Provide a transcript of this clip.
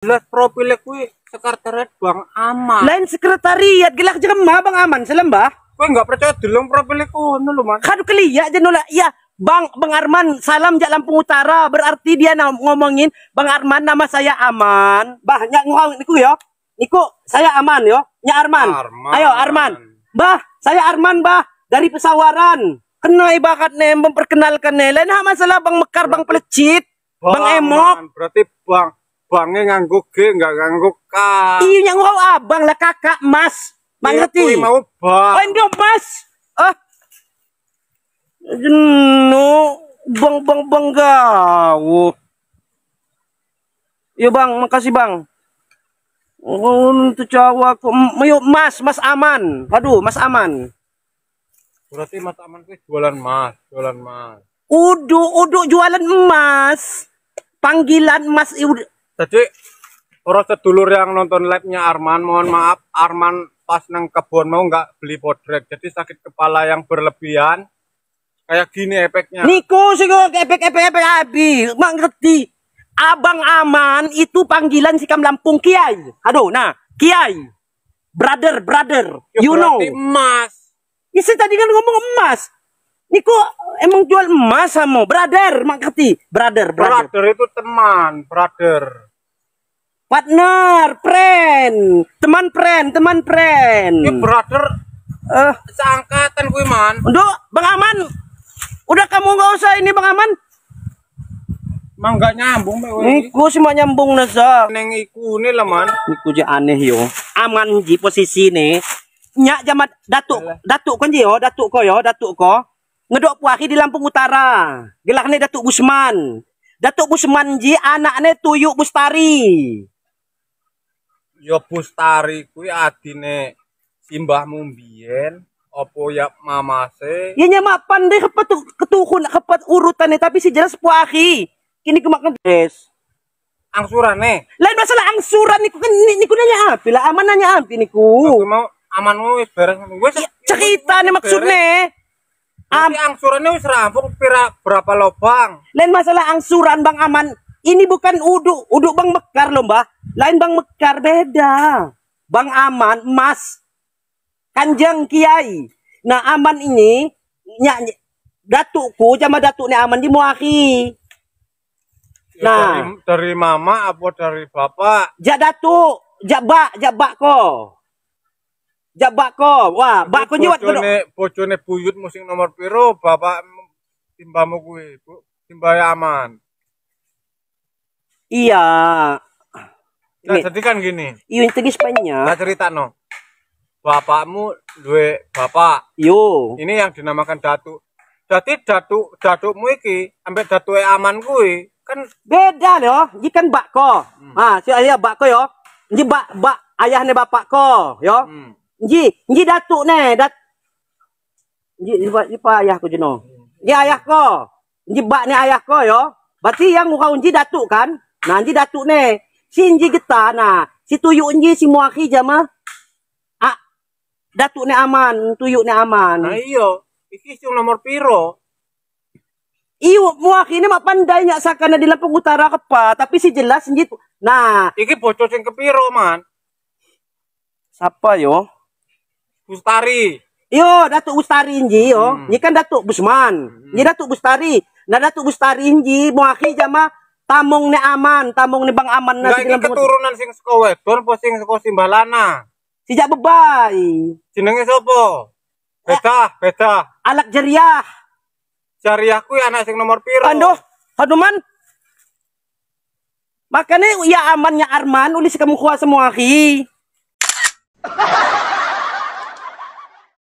Jelas profilnya kuwi sekretariat Bang Aman. Lain sekretariat gelak jerema Bang Aman selembah. Kowe nggak percaya delong profilnya kono lho, Man. Kadu keliak je nolak. Ya, Bang Bang Arman, salam jak Lampung Utara. Berarti dia ngomongin Bang Arman, nama saya Aman. Bah, nyak ngomong niku yo. Niku saya Aman yo. Nyak Arman. Arman. Ayo Arman. Bah, saya Arman, bah, dari Pesawaran. Kena ibarat nih memperkenalkan nih. Lain hak masalah Bang Mekar, Bang Pelecit, Bang Emok. Aman. Berarti Bang Bangnya nganggo G, nggak nganggo K. Iya, nyak ngurau abang lah kakak, Mas. Mang Iya, ngerti? kuwi mau Bang. Oh, ini Mas. Ah. Jenuh. Bang bang bang gawu. Yo Bang, makasih Bang. Oh, itu cowok aku. Yuk Mas, Mas Aman. Aduh, Mas Aman. Berarti Mas Aman kuwi jualan mas, jualan mas. Udu, udu jualan emas. Panggilan Mas Udu. Jadi orang sedulur yang nonton live-nya Arman, mohon maaf Arman pas nang kebun mau nggak beli bodrek, jadi sakit kepala yang berlebihan. Kayak gini efeknya. Niku sih kok efek-efek abi, mak ngerti. Abang Aman itu panggilan sikam Lampung Kiai. Aduh, nah, Kiai. Brother, brother, Ya, you know. berarti emas. Ya, saya tadi kan ngomong emas. Niku emang jual emas sama brother, mak ngerti. Brother, brother. Brother itu teman, brother. Partner, friend, teman friend, teman friend. Ini brother Eh, seangkatan kuwi, Man. Untuk Bang Aman. Udah kamu nggak usah ini Bang Aman. Emang nggak nyambung mek kowe iki. Niku sih mau nyambung nasa. Neng iku ne lah, Man. Niku je aneh yo. Aman ji posisi nih. Nyak jamat datuk datuk kon ji yo, datuk ko yo, datuk ko. Ngedok puari di Lampung Utara. Gelakne Datuk Gusman. Datuk Gusman ji anaknya Tuyuk Bustari. Ya Bustari kuwi adine simbahmu mbiyen apa ya mamase? Ya nyamak pandai kepat ketuhun kepat urutannya, tapi si jelas puari. Kini kemakan des. Angsurane. Lain masalah angsuran niku kan niku nanya api lah, Aman nanya api niku. Aku mau aman wis beres wis. Ya, cerita nih maksudnya. Angsurannya wis rampung pira berapa lobang? Lain masalah angsuran Bang Aman. Ini bukan uduk, uduk Bang Mekar loh, Mbah. Lain Bang Mekar beda. Bang Aman emas. Kanjeng Kiai. Nah, Aman ini nyak datukku sama datuknya Aman di Muari. Ya, Nah. dari mama apa dari bapak? Jak datuk, jak bak, jak bak ko. Jak bak ko. Wah, bak ko nyiwat ko. Bojone buyut sing nomor piro, bapak timbamu kuwi, Bu, timbahe Aman. Iya. Nah, Ini, jadi kan gini. Iya, ini Spanyol. Nah, cerita no. Bapakmu duwe bapak. Yo. Ini yang dinamakan datuk. Jadi datuk datukmu iki ambek datuke Aman kuwi kan beda loh. Iki kan bak ko. Ah, si ayah bak ko yo. Nji bak bak ayahne bapak ko, yo. Nji, nji datuk ne, dat. Nji nji nji pa ayahku jeno. Nji ayah ko. Nji bak ne ayah ko yo. Berarti yang ngurau nji datuk kan? Nah, nji datuk ne. Si nji getah nah, si tuyuk nji si muakhi jama. Ah, datuk ne Aman, tuyuk ne Aman. Nah iya, iki sing nomor piro? Iyo, muakhi ini mak pandai nyak sakana di Lampung Utara kepa, tapi si jelas nji. Nah, iki bocor sing kepiro, Man? Siapa yo? Bustari. Yo, Datuk Bustari nji yo. Nji kan Datuk Busman. Nji Datuk Bustari. Nah, Datuk Bustari nji muakhi jama tamung ne Aman, tamung ne Bang Aman Enggak, na iki keturunan sing saka wedon apa sing saka simbah lanang? Sijak bebai. Jenenge sapa? Beda, beda. Alak jeriah. Jariah kuwi anak sing nomor piro? Aduh, aduh man. Makanya ya amannya Arman ulis kamu kuasa muakhi.